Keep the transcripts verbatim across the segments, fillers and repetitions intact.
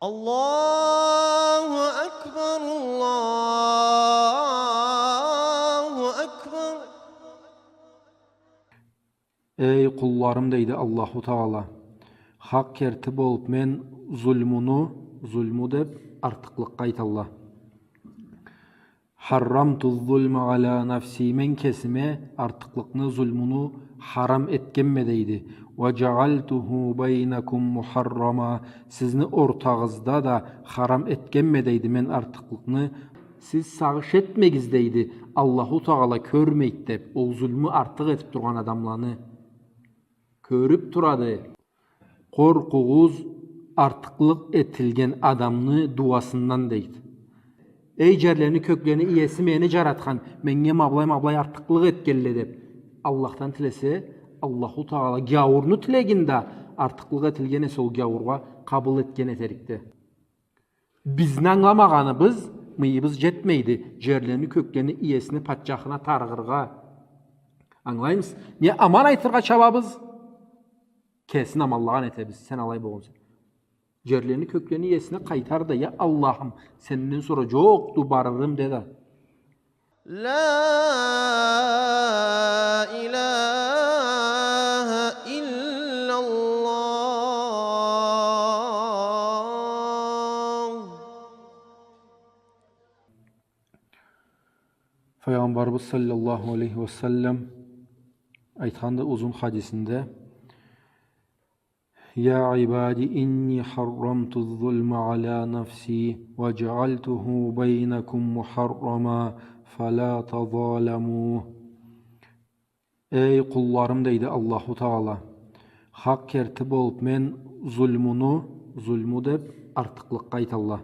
الله أكبر، الله أكبر. Эй къулларым, дейди Аллаху Тагъала, хакъ керти болуп мен зулмуну, зулму деп артыкълыкъгъа айталла. حرمت الظلم على نفسي, мен кесиме артыкълыкъны, зулмуну харам этгенме, дейди. وجعلته بينكم محرما, сизни ортагъызда да харам этгенме, дейди, мен артыкълыкъны. Сиз сагъыш этмегиз, дейди, Аллаху Тагъала кёрмейди деп, ол зулму артыкъ этип тургъан адамланы. Кёрюп турады. Къоркъугъуз артыкълыкъ этилген адамны дууасындан, дейди. Эй, джерлени, кёклени иеси, мени джаратхан, меннге ма былай, ма былай артыкълыкъ этгелле деп, Аллахдан тилесе, Аллаху Тагъала гяуурну тилегин да, артыкълыкъ этилген эсе, ол гяуургъа къабыл этген этерикди. Бизни ангыламагъаныбыз, мыйыбыз джетмейди джерлени, кёклени иесини патчахына тарыгъыргъа. Ангылаймысыз? Не аман айтыргъа чабабыз, кесин аманлагъан этебиз. Сен алай болгъунса, джерлени, кёклени иесине къайтар да, я Аллахым, сенден сора джокъду барырым, де да. لا إله إلا الله. Файгъамбарыбыз саллаллаху алейхи ва саллам айтханды узун хадисинде: يا عباد إني حرمت الظلم على نفسي وجعلته بينكم محرما فلا تظالموا. Эй къулларым, дейди Аллаху Тагъала, хакъ керти болуп мен зулмуну, зулму деп артыкълыкъгъа айталла.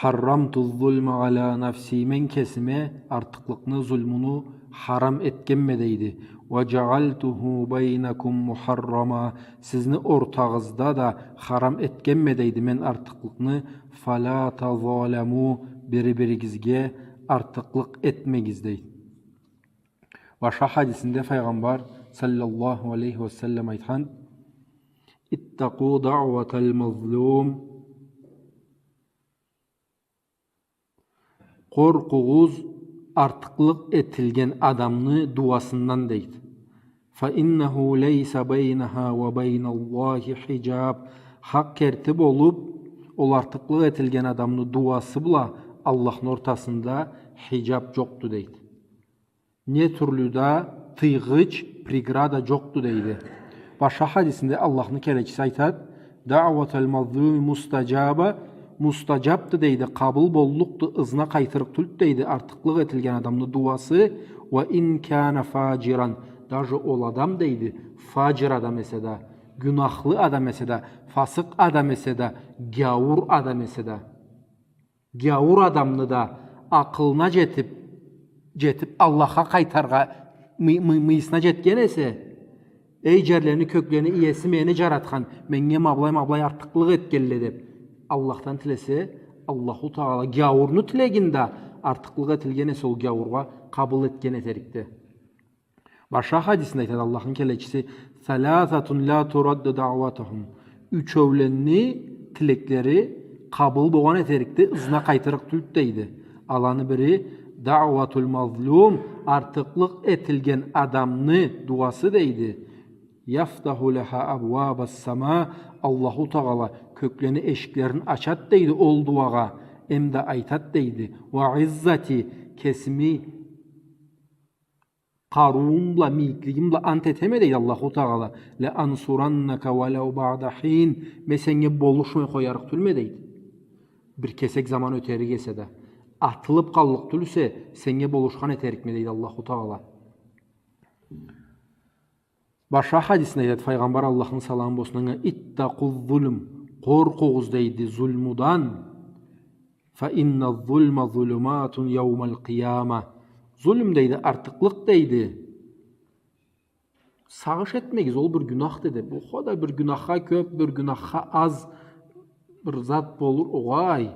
حرمت الظلم على نفسي, мен кесиме артыкълыкъны, зулмуну харам этгенме, дейди. وجعلته بينكم محرما, сизни ортагъызда да харам этгенме, дейди, мен артыкълыкъны. فلا تظالموا, бири-биригизге артыкълыкъ этмегиз, дейди. Башха хадисинде Файгъамбар саллаллаху алейхи ва саллам айтхан: اتقوا دعوة المظلوم. Къоркъугъуз артыкълыкъ этилген адамны дууасындан, дейди. فإنه ليس بينها وبين الله حجاب. Хакъ керти болуп, ол артыкълыкъ этилген адамны дууасы бла Аллахны ортасында хиджаб джокъду, дейди. Не тюрлю да тыйгъыч, преграда джокъду, дейди. Башха хадисинде Аллахны келечиси айтады: دعوة المظلوم مستجابة, мустаджабды, дейди, къабыл боллукъду, ызына къайтырыкъ тюлдю, дейди, артыкълыкъ этилген адамны дууасы. وإن كان فاجرا, даже ол адам, дейди, фаджир адам эсе да, гюнахлы адам эсе да, фасыкъ адам эсе да, гяуур адам эсе да. Гяуур адамны да акъылына джетип, джетип, Аллахха къайтаргъа мы-, мы-, мыйысына джетген эсе, эй, джерлени, кёклени иеси, мени джаратхан, меннге ма былай, ма былай артыкълыкъ этгелле деп, Аллахдан тилесе, Аллаху Тагъала гяуурну тилегин да, артыкълыкъ этилген эсе, ол гяуургъа къабыл этген этерикди. Башха хадисинде айтады Аллахны келечиси: ثلاثة لا ترد دعوتهم. Ючеуленни тилеклери къабыл болгъан этерикди, ызына къайтырыкъ тюлдю, дейди. Аланы бири دعوة المظلوم, артыкълыкъ этилген адамны дууасы, дейди. يفتح لها أبواب السماء. Аллаху Тагъала кёклени эшиклерин ачады, дейди, ол дууагъа. Эм да айтады, дейди: وعزتي, кесими къарыуум бла, мийиклигим бла ант этеме, дейди Аллаху Тагъала, لأنصرنك ولو بعد حين, мен сеннге болушмай къоярыкъ тюлме, дейди. Бир кесек заман ётерик эсе да, атылып къаллыкъ тюлсе, сеннге болушхан этерикме, дейди Аллаху Тагъала. Башха хадисинде айтады Файгъамбар, Аллахны саламы болсун анга: اتقوا الظلم, къоркъугъуз, дейди, зулмудан. فإن الظلم ظلمات يوم القيامة. Зулм, дейди, артыкълыкъ, дейди. Сагъыш этмегиз, ол бир гюнах, деди. Бу хода бир гюнахха кёп, бир гюнахха аз бир зат болур, огъай.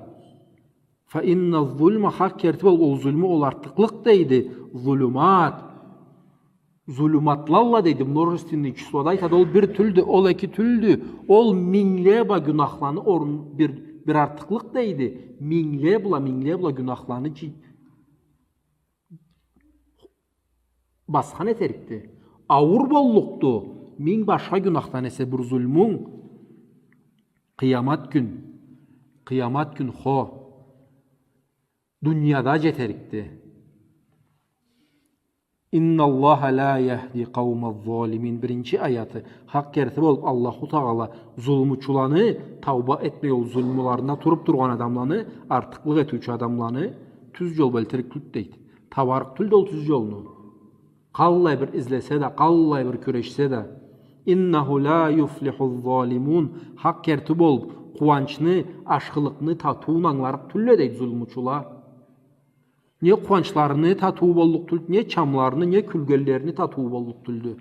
فإن الظلم, хакъ керти бол, ол зулму, ол артыкълыкъ, дейди. ظلمات. Зулуматлалла дейди, множественный числода айтады, ол бир тюлдю, ол эки тюлдю, ол мингле бла гюнахланы орун бир, бир артыкълыкъ дейди, мингле бла, мингле бла гюнахланы чи-, басхан этерикди. Ауур боллукъду, минг башха гюнахдан эсе бир зулмунг. Къыямат кюн, къыямат кюн хо, дунияда джетерикди. «Инналлаха ла яхди къаума залимин». Биринчи аяты. Хакъ керти болуб, Аллаху Тагъала зулмучуланы, тауба этмей ол зулмуларына туруп тургъан адамланы, артыкълыкъ этиучю адамланы тюз джол бла элтирик тюлдю дейди. Табарыкъ тюлдю ол тюз джолну. Къаллай бир излесе да, къаллай бир кюрешсе да. «Иннаху ла юфлиху залимун». Хакъ керти болуб, къууанчны, ашхылыкъны татыуун ангыларыкъ тюлле дейди зулмучула. Не къууанчларыны татыуу боллукъ тюлдю, не чамларыны, не кюлгенлерини татыуу боллукъ тюлдю.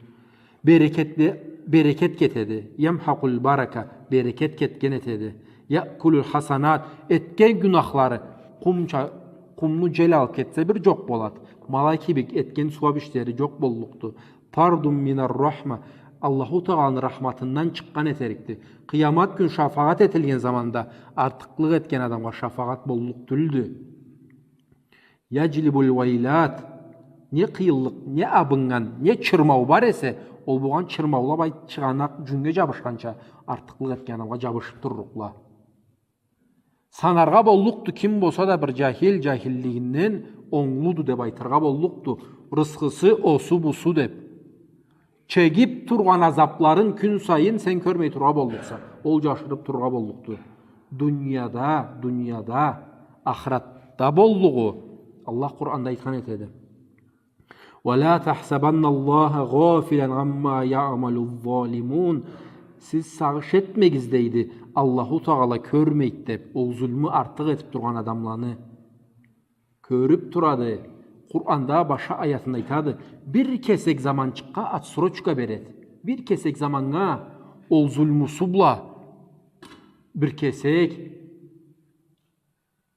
Берекетли, берекет кетеди. «Ямхакъул барака», берекет кетген этеди. «Якулул хасанат», этген гюнахлары къумча, къумну джел алып кетсе, бир джокъ болад. Малай кибик этген сууаб ишлери джокъ боллукъду. «Тардун минар рахма», Аллаху Тагъаланы рахматындан чыкъгъан этерикди. Къыямат кюн шафагъат этилген заманда артыкълыкъ этген адамгъа шафагъат боллукъ тюлдю. «Яджлибул вайлат». Не къыйынлыкъ, не абыннган, не чырмау бар эсе, ол болгъан чырмаула бай чыгъанакъ джюннге джабышханча, артыкълыкъ этген адамгъа джабышып турлукъла. Санаргъа боллукъду, ким болса да бир джахил, джахиллигинден онглуду деб айтыргъа боллукъду. Рысхысы осу-бусу деб. Чегип тургъан азапларын кюн сайын сен кёрмей тургъа боллукъса. Ол джашырып тургъа боллукъду. Дунияда, дунияда, ахыратда боллугъу. Аллах Къуранда айтхан этеди. «Ва ла тахсабанна Аллаха гъафилан амма яъмалу залимун». Сиз сагъыш этмегиз, дейди, Аллаху Тагъала кёрмейди деб, ол зулму артыкъ этип тургъан адамланы. Кёрюп турады. Къуранда башха аятында айтады. Бир кесек заманчыкъгъа отсрочка береди. Бир кесек заманнга ол зулмусу бла. Бир кесек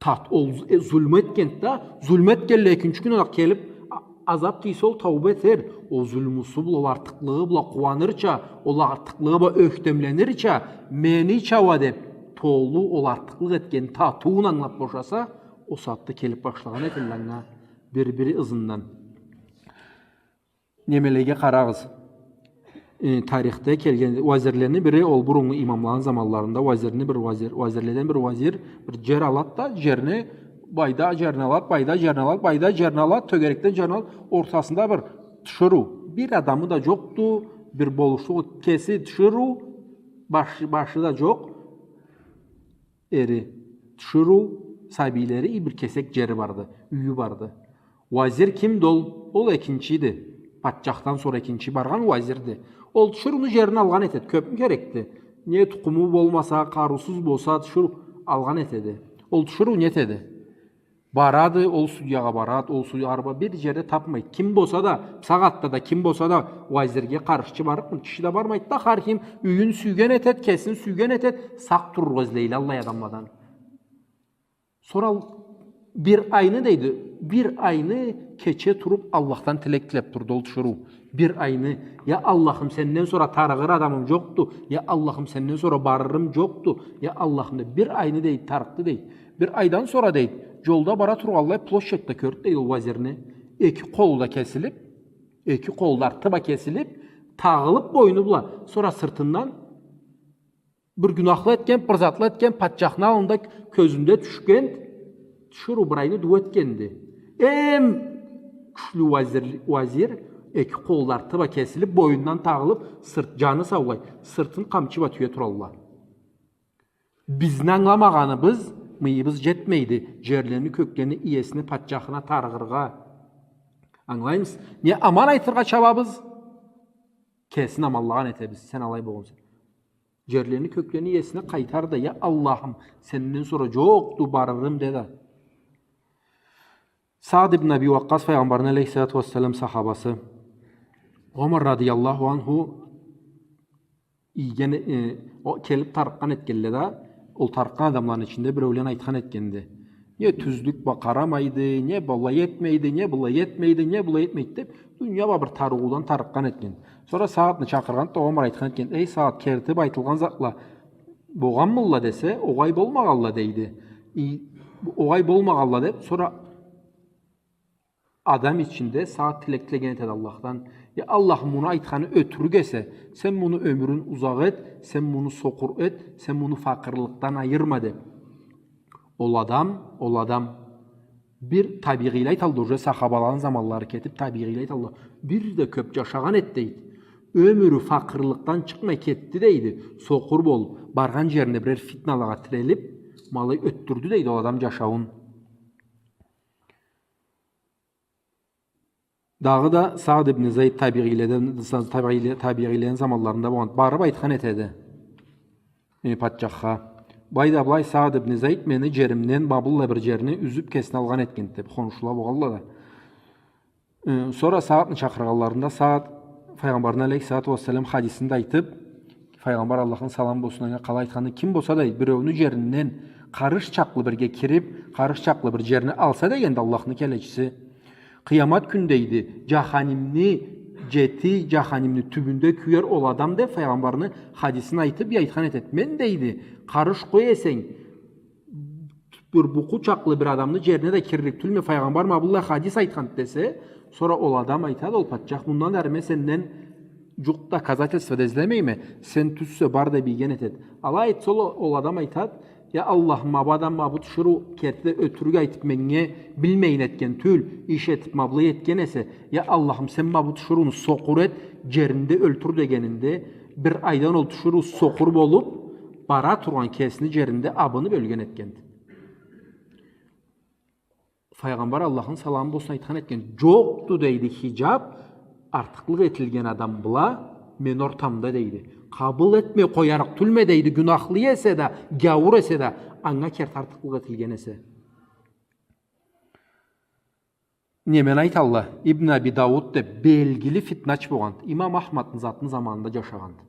тат-, ол з-, э, зулму этгенди да, зулму этгенлей экинчи кюн анакъ келип, а-, азап тийсе, ол тауба этер. Ол зулмусу бла, ол артыкълыгъы бла къууанырча, ол артыкълыгъы бла ёхтемленирча, менича уа деп, толу ол артыкълыкъ этген татыуун ангылап бошаса, ол сагъатда келип башлагъан этелле анга бир-бири ызындан. Немелеге къарагъыз. Э, тарихде келген уазирлени бири, ол буруннгу имамланы заманларында уазирни бир уазир, уазирледен бир уазир, бир джер алад да, джерни, байда джерни алад, байда джерни алад, байда джерни алад, тёгерекден джерни алад, ортасында бир тиширыу. Бир адамы да джокъду, бир болушлугъу, кеси тиширыу, баш-, башы да джокъ. Эри, тиширыу, сабийлери и бир кесек джери барды, юйю барды. Уазир кимди ол? Ол экинчиди. Патчахдан сора экинчи баргъан уазирди. Ол тиширыуну джерин алгъан этед, кёпмю керекди? Не тукъуму болмаса, къарыусуз болса, тиширыу алгъан этеди. Ол тиширыу не этеди? Барады, ол судьягъа барад, ол судья арба бир джерде тапмайд. Ким болса да, сагъатда да ким болса да, уазирге къаршчы барлыкъмы? Киши да бармайд да, хар ким юйюн сюйген этед, кесин сюйген этед, сакъ турургъа излейле аллай адамладан. Сора ол бир айны, дейди, бир айны кече туруп Аллахдан тилек тилеп турду ол тиширыу. Бир айны, я Аллахым, сенден сора тарыгъыр адамым джокъду, я Аллахым, сенден сора барырым джокъду, я Аллахым, деп, бир айны, дейди, тарыкъды, дейди. Бир айдан сора, дейди, джолда бара тургъанлай площадьда кёрдю, дейди, ол уазирни. Эки къолу да кесилип, эки къолу да арты бла кесилип, тагъылып бойну бла, сора сыртындан бир гюнахла этген, бир затла этген, патчахны аллында кёзюнде тюшген, тиширыу бир айны дууа этгенди. Эм кючлю уазир, уазир эки къолу да арты бла кесилип, бойнундан тагъылып, сырт, джаны саулай, сыртын къамчы бла тюе туралла. Бизни ангыламагъаныбыз, мыйыбыз джетмейди джерлени, кёклени иесини, патчахына тарыгъыргъа. Ангылаймысыз? Не аман айтыргъа чабабыз, кесин аманлагъан этебиз. Сен алай болгъунса. Джерлени, кёклени иесине къайтар да, я Аллахым, сенден сора джокъду барырым, де да. Саад ибн Аби Уаккъас, Пайгъамбарны алейхиссалату уассалам сахабасы, Омар радияллаху анху ийген, э, о, келип тарыкъгъан этгенле да, ол тарыкъгъан адамланы ичинде биреулен айтхан этгенди. Не тюзлюк бла къарамайды, не былай этмейди, не былай этмейди, не былай этмейди деп, дуния бла бир тарыгъыудан тарыкъгъан этген. Сора Сагъатны чакъыргъан, огъар айтхан этген: «Эй, Сагъат, керти бу айтылгъан затла богъанмыдыла?» — десе, «Огъай, болмагъандыла», — дейди. И, «Огъай, болмагъандыла», — деп, сора адам ичинде Сагъат тилек тилеген этеди Аллахдан: «Я Аллах, муну айтханы ётюрюк эсе, сен муну ёмюрюн узакъ эт, сен муну сокъур эт, сен муну факъырлыкъдан айырма», — деп. Ол адам, ол адам, бир табигъийле айталла, уже сахабаланы заманлары кетип, табигъийле айталла, бир да кёп жашагъан эди, дейди. Ёмюрю факъырлыкъдан чыкъмай кетди, дейди. Сокъур болуп, баргъан жеринде бирер фитналагъа тирелип, ма алай ётдюрдю, дейди, ол адам жашауун. Дагъыда Сагъд ибн Зайд табигъийледен, табигъийле-, табигъийлени заманларында болгъан, барып айтхан этеди, э, патчахха: «Былайда былай, Сагъд ибн Зайд, мени жеримден, ма быллай бир жерни юзюп, кесине алгъан этген», — деп, хоншула болгъанла да. Э, сора Сагъдны чакъыргъанларында Сагъд Файгъамбарны алейхиссалату уассалам хадисин да айтып, Файгъамбар, Аллахны саламы болсун анга, къалай айтханын: «Ким болса да, биреуню жеринден къарыш чакълы бирге кирип, къарыш чакълы бир жерни алса, — дегенди Аллахны келечиси, — къыямат кюн, — дейди, — жаханимни, жети жаханимни тюбюнде кюер ол адам», — деп, Файгъамбарны хадисин айтып, айтхан этет: «Мен, — дейди, — къарыш къой эсенг, бир букъу чакълы бир адамны жерине да кирлик тюлме, Файгъамбар ма быллай хадис айтханды», — десе, сора ол адам айтады, ол патчах: «Мындан ары мен сенден жукъ доказательство да излемейме, сен тюзсе бар», — деп ийген этет. Алай айтса, ол, ол адам айтат: «Я Аллахым, ма бу адам ма бу тиширыу керти да ётюрюк айтып, меннге билмейин этген тюл, иш этип, ма былай этген эсе, я Аллахым, сен ма бу тиширыуну сокъур эт, жеринде ёлтюр», — дегенинде, бир айдан ол тиширыу сокъур болуп, бара тургъан кесини жеринде абынып ёлген этгенди. Файгъамбар, Аллахны саламы болсун, айтхан этген: «Жокъду, — дейди, — хижаб артыкълыкъ этилген адам бла мени ортамда, — дейди. — Къабыл этмей къоярыкъ тюлме, — дейди, — гюнахлы эсе да, гяуур эсе да, анга керти артыкълыкъ этилген эсе». Немени айталла, Ибн Аби Дауд деп белгили фитнач болгъанды. Имам Ахмадны затны заманында жашагъанды.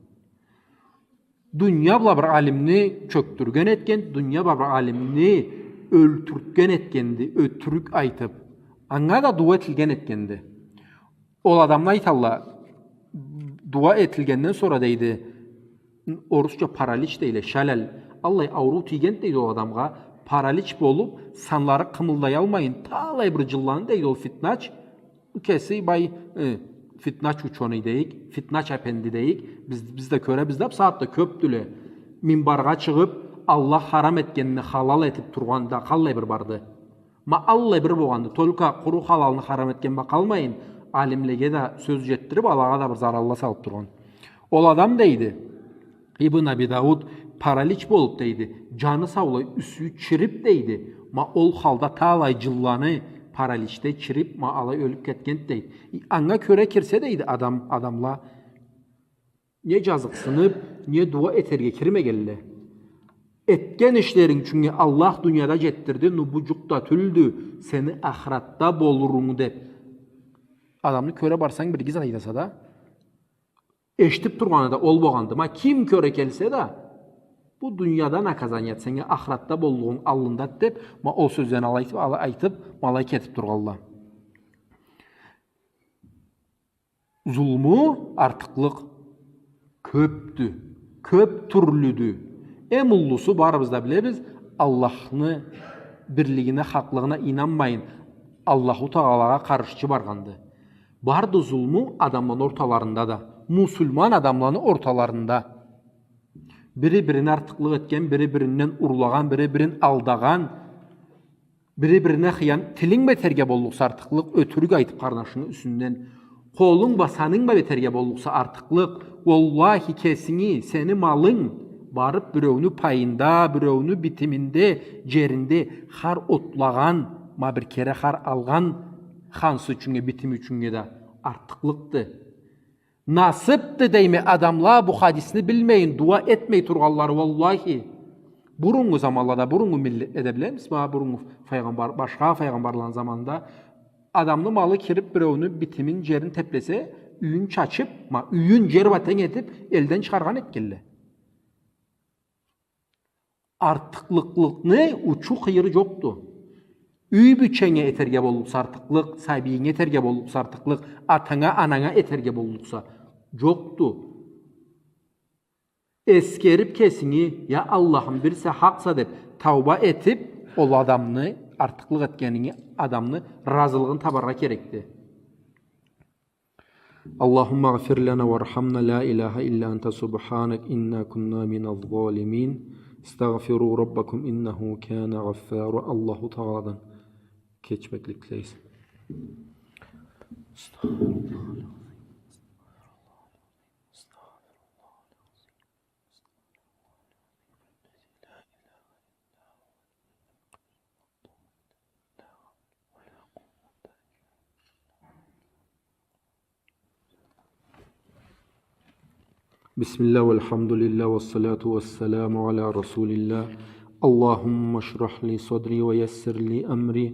Дуния бла бир алимни чёкдюрген этген, дуния бла бир алимни ёлтюртген этгенди, ётюрюк айтып. Анга да дуа этилген этгенди. Ол адамны айталла, дуа этилгенден сора, дейди, орусча паралич дейле, шалал. Аллай ауруу тийгенди, дейди, ол адамгъа. Паралич болуп, санлары къымылдаялмайын, талай бир жылланы, дейди, ол фитнач. Кеси бай, э, фитнач учёный дейик, фитнач апенди дейик. Биз, биз да кёребиз да, бусагъатда кёпдюле. Минбаргъа чыгъып, Аллах харам этгенни халал этип тургъан да къаллай бир барды. Ма аллай бир болгъанды, только къуру халалны харам этген бла къалмайын, алимлеге да сёз жетдирип, алагъа да бир заралла салып тургъан. Ол адам, дейди, Ибн Аби Дауд, паралич болуп, дейди, жаны саулай юсю чирип, дейди, ма ол халда талай жылланы параличде чирип, ма алай ёлюп кетгенди, дейди. И анга кёре кирсе, дейди, адам, адамла не жазыкъсынып, не дуа этерге кирмегенле. Этген ишлеринг ючюннге Аллах дунияда жетдирди, ну бу жукъ да тюлдю, сени ахыратда болурунгу деп. Адамны кёре барсанг, бир иги зат айтаса да, эшитип тургъаны да ол болгъанды. Ма ким кёре келсе да, бу дунияда наказание, сеннге ахыратда боллугъунг аллында деп, ма ол сёзлени алай айтып, алай айтып, ма алай кетип тургъанла. Зулму, артыкълыкъ кёпдю, кёп тюрлюдю. Эм уллусу, барыбыз да билебиз, Аллахны бирлигине, хакълыгъына ийнанмайын, Аллаху Тагъалагъа къаршчы баргъанды. Барды зулму адамланы орталарында да, мусулман адамланы орталарында. Бири-бирин артыкълыкъ этген, бири-биринден урлагъан, бири-бирин алдагъан, бири-бирине хыян-, тилинг бла этерге боллукъса артыкълыкъ, ётюрюк айтып къарнашынгы юсюнден. Къолунг бла, санынг бла этерге боллукъса артыкълыкъ, уаллахи, кесинги, сени малынг барып биреуню пайында, биреуню битиминде, жеринде хар отлагъан, ма бир кере хар алгъан хансы ючюннге, битими ючюннге да артыкълыкъды. Насыпды дейме адамла бу хадисни билмейин, дуа этмей тургъанлары, уаллахи. Бурунгу заманлада, бурунгу миллетледе билемиз, ма бурунгу файгъамбар, башха файгъамбарланы заманында адамны малы кирип, биреуню битимин, жерин теплесе, юйюн чачып, ма юйюн жер бла тенг этип, элден чыгъаргъан этгенле. Артыкълыкълыкъны учу-къыйыры жокъду. Юй бийченге этерге боллукъса артыкълыкъ, сабийинге этерге боллукъса артыкълыкъ, атанга, ананга этерге боллукъса. Джокъду. Эсгериб кесинги, я Аллахым, бир сен хакъса деб, тауба этиб, ол адамны, артыкълыкъ этгенинги адамны разылыгъын табаргъа керекди. اللهم اغفر لنا وارحمنا، لا إله إلا أنت، سبحانك إنا كنا من الظالمين، استغفروا ربكم إنه كان غفارا. Аллаху Тагъаладан кечмеклик тилейбиз. بسم الله والحمد لله والصلاة والسلام على رسول الله. اللهم اشرح لي صدري ويسر لي أمري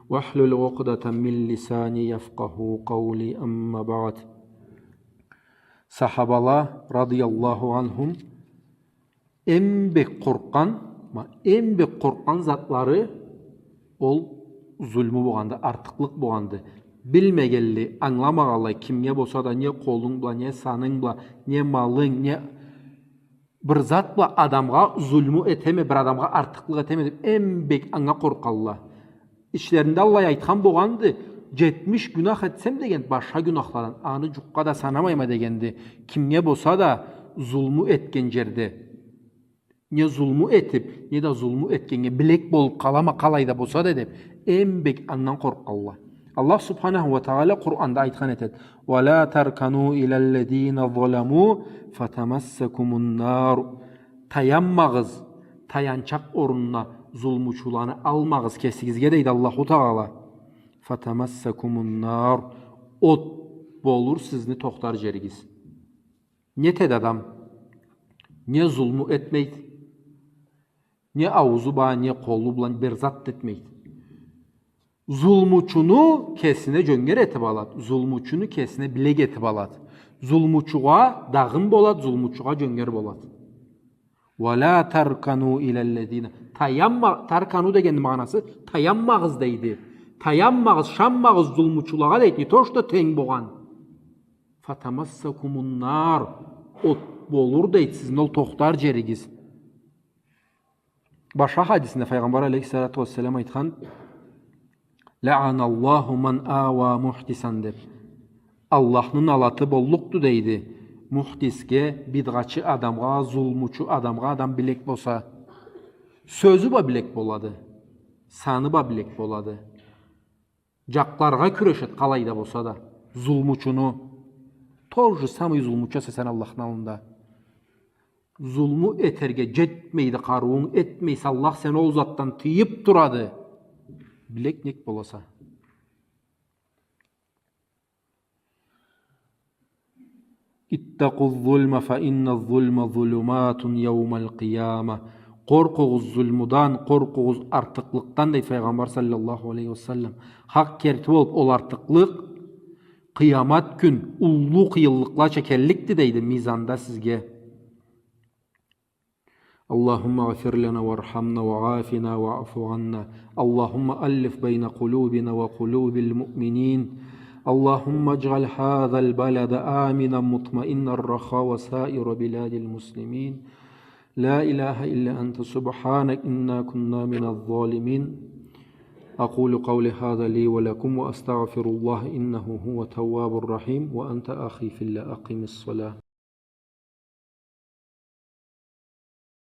واحلل عقدة من لساني يفقهوا قولي. أما بعد. Сахабала, радияллаху анхум, эм бек къоркъгъан, ма, эм бек къоркъгъан затлары ол зулму болгъанды, артыкълыкъ болгъанды. Билмегенли, ангыламагъанлай, кимге болса да, не къолунг бла, не санынг бла, не малынг, не бир зат бла адамгъа зулму этеме, бир адамгъа артыкълыкъ этеме деб, эм бек анга къоркъалла. Ичлеринде аллай айтхан болгъанды, джетмиш гюнах этсем деген, башха гюнахладан, аны джукъгъа да санамайма дегенди. Кимге болса да зулму этген джерде, не зулму этиб, не да зулму этгеннге билек болуб къалама, къалайда болса да деб, эм бек андан къоркъалла. Аллах субханаху ва тагъала Къуранда айтхан этед: ولا تركنوا إلى الذين ظلموا فتمسكم النار. Таянмагъыз, таянчакъ орнуна зулмучуланы алмагъыз кесигизге, дейди Аллаху Тагъала. فتمسكم النار. От болур сизни тохтар джеригиз. Не этеди адам? Не зулму этмейди, не аузу бла, не къолу бла бир зат да этмейди. Зулмучуну кесине джёнгер этиб алад, зулмучуну кесине билек этиб алад. Зулмучугъа дагъын болад, зулмучугъа джёнгер болад. ولا تركنوا إلى الذين. Таянма-, таркану дегенни магъанасы таянмагъыз дейди. Таянмагъыз, ышанмагъыз зулмучулагъа дейди, не то что тенг болгъан. فتمسكم النار. От болур дейди сизни ол тохтар джеригиз. Башха хадисинде Файгъамбар алейхиссалату вассалам айтхан: لعن الله من آوى محدثا, деб. Аллахны налаты боллукъду, дейди, мухдисге, бидгъачы адамгъа, зулмучу адамгъа адам билек болса. Сёзю бла билек болады, саны бла билек болады. Джакъларгъа кюрешед, къалайда болса да. Зулмучуну. То же самое зулмучуса сен Аллахны аллында. Зулму этерге джетмейди къарыуунг, этмейсе, Аллах сени ол затдан тыйыб турады. Билек нек боласа. اتقوا الظلم فإن الظلم ظلمات يوم القيامة. Къоркъугъуз зулмудан, къоркъугъуз артыкълыкъдан, дейди Файгъамбар саллаллаху алейхи ва саллам. Хакъ керти болуб, ол артыкълыкъ къыямат кюн уллу къыйынлыкълача келликди, дейди, мизанда сизге. اللهم اغفر لنا وارحمنا وعافنا واعف عنا. اللهم ألف بين قلوبنا وقلوب المؤمنين. اللهم اجعل هذا البلد آمنا مطمئنا رخاء وسائر بلاد المسلمين. لا إله إلا أنت سبحانك إنا كنا من الظالمين. أقول قولي هذا لي ولكم وأستغفر الله إنه هو التواب الرحيم. وأنت أخي في الله أقم الصلاة.